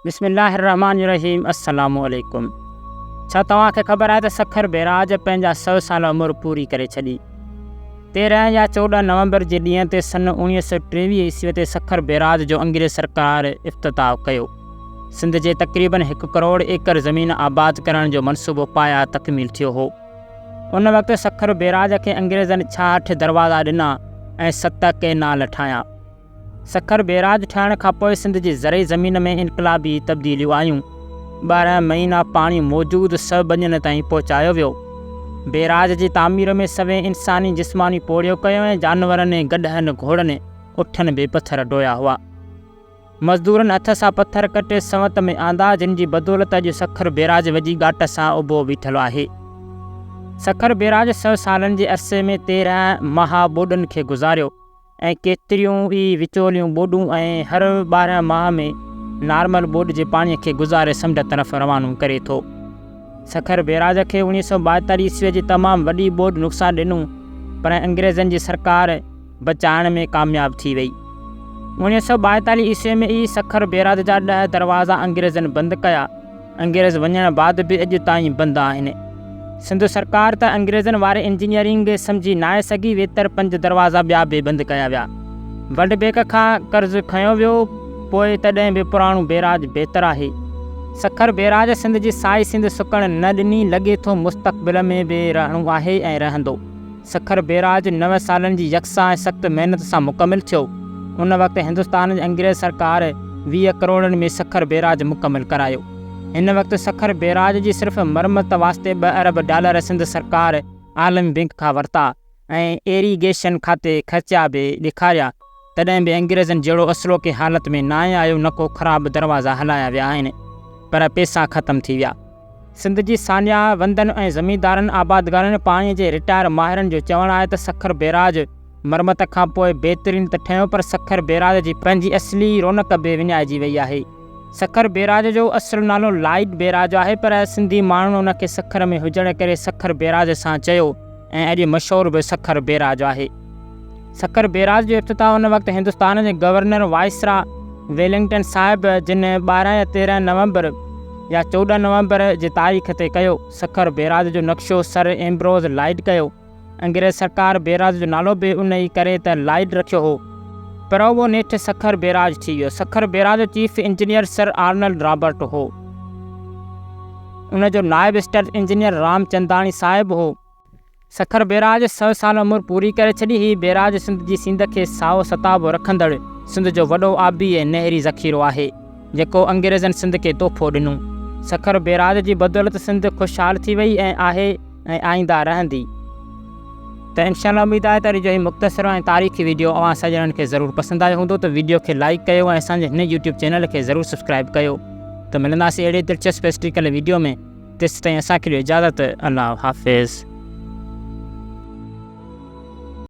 بسم الله الرحمٰن الرحيم السلام عليڪم ڇا توهان کي خبر آهي ته سکر بئراج پنهنجا سئو سال عمر پوري ڪري ڇڏي. 13 يا 14 نومبر جي ڏينهن تي سن 1923 عيسوي تي سکر بئراج جو انگريز سرڪار افتتاح ڪيو. سنڌ جي تقريبن هڪ ڪروڙ ايڪڙ زمين آباد ڪرڻ جو منصوبو پايا تڪميل ٿيو هو. ان وقت سکر بئراج کي انگريزن 66 دروازا ڏنا ۽ ست ڪئنال ٺاهيا. سکر بئراج ٺهڻ کانپوء سنڌ جي زرعي زمين ۾ انقلابي تبديليون آيون. 12 مهينا پاڻي موجود سئو ٻنين تائين پهچايو ويو. بئراج جي تعمير ۾ سوين انساني جسماني پورهيو ڪيو ۽ جانورن، گڏهن، گهوڙن، اٺن به پٿر ڍويا هئا. مزدورن هٿ سان پٿر ڪٽي سنوت ۾ آندا، جن جي بدولت اڄ سکر بئراج وڄي ڳاٽ سان اڀو بيٺل آهي. سکر بئراج سئو سالن جي عرصي ۾ 13 مها ٻوڏن کي گذاريو. ۽ ڪيتريون ئي وچوليون ٻوڏون ۽ هر 12 ماهه ۾ نارمل ٻوڏ جي پاڻي کي گذاري سمنڊ طرف روانو ڪري ٿو. سکر بئراج کي 1942 عيسوي جي تمام وڏي ٻوڏ نقصان ڏنو پر انگريزن جي سرڪار بچائڻ ۾ ڪامياب ٿي وئي. 1942 عيسوي ۾ ئي سکر بئراج جا ڏهه دروازا انگريزن بند ڪيا. انگريز وڃڻ بعد به اڄ تائين بند آهن. سنڌ سرڪار ته انگريزن واري انجنيئرنگ سمجهي ناهي سگهي ويتر پنج دروازا ٻيا به بند ڪيا ويا. ورلڊ بيڪ کان قرض کنيو ويو پوء تڏهن به پراڻو بيراج بهتر آهي. سکر بيراج سنڌ جي سائي سنڌ سڪڻ نه ڏني لڳي ٿو مستقبل ۾ به رهڻو آهي ۽ رهندو. سکر بيراج نون سالن جي يڪسان ۽ سخت محنت سان مڪمل ٿيو. ان وقت هندستان جي انگريز سرڪار 20 ڪروڙن ۾ سکر بيراج مڪمل ڪرايو. هن وقت سکر بيراج جي صرف مرمت واسطي ٻه ارب ڊالر سنڌ سرڪار عالمي بينڪ کان ورتا ۽ ايريگيشن کاتي خرچيا به ڏيکاريا، تڏهن به انگريزن جهڙو اصلوڪي حالت ۾ ناهي آيو نه ڪو خراب دروازا هلايا ويا آهن پر پيسا ختم ٿي ويا. سنڌ جي ساڃاهه وندن ۽ زميندارن، آبادگارن، پاڻي جي رٽائر ماهرن جو چوڻ آهي ته سکر بيراج مرمت کان پوء بهترين ته ٺهيو پر سکر بيراج جي پنهنجي اصلي رونق به وڃائجي وئي آهي. سکر بيراج جو اصل نالو لائيڊ بيراج آهي پر سنڌي ماڻهن ان کي سکر ۾ هجڻ ڪري سکر بيراج سان چيو ۽ اڄ مشهور به سکر بيراج آهي. سکر بيراج جو افتتاح ان وقت هندستان جي گورنر وائسراء ويلنگٽن صاحب جن 12 يا 13 نومبر يا 14 نومبر جي تاريخ تي ڪيو. سکر بيراج جو نقشو سر ايمبروز لائيڊ ڪيو. انگريز سرڪار بيراج جو نالو به ان ئي ڪري ته لائيڊ رکيو هو. پر اهو نيٺ سکر بيراج ٿي ويو. سکر بيراج جو chief engineer sir Arnold Robert هو. ان جو نائب اسٽيٽ انجنيئر رام چنداڻي صاحب هو. سکر بيراج سئو سال عمر پوري ڪري ڇڏي. هي بيراج سنڌ جي سينڌ کي سائو ستابو رکندڙ سنڌ جو وڏو آبي ۽ نهري ذخيرو آهي، جيڪو انگريزن سنڌ کي تحفو ڏنو. سکر بيراج جي بدولت سنڌ خوشحال ٿي وئي ۽ آهي ۽ آئنده رهندي. ته انشاء الله اميد آهي ته اڄ جو هي مختصر ۽ تاريخي ويڊيو اوهان سڄڻن کي ضرور پسند آيو هوندو ته ويڊيو کي لائيڪ ڪيو ۽ اسان جي هن يوٽيوب چينل کي ضرور سبسڪرائيب ڪيو ته ملنداسين اهڙي دلچسپ هسٽريڪل ويڊيو ۾. تيستائين اسان کي ڏيو اجازت الله حافظ.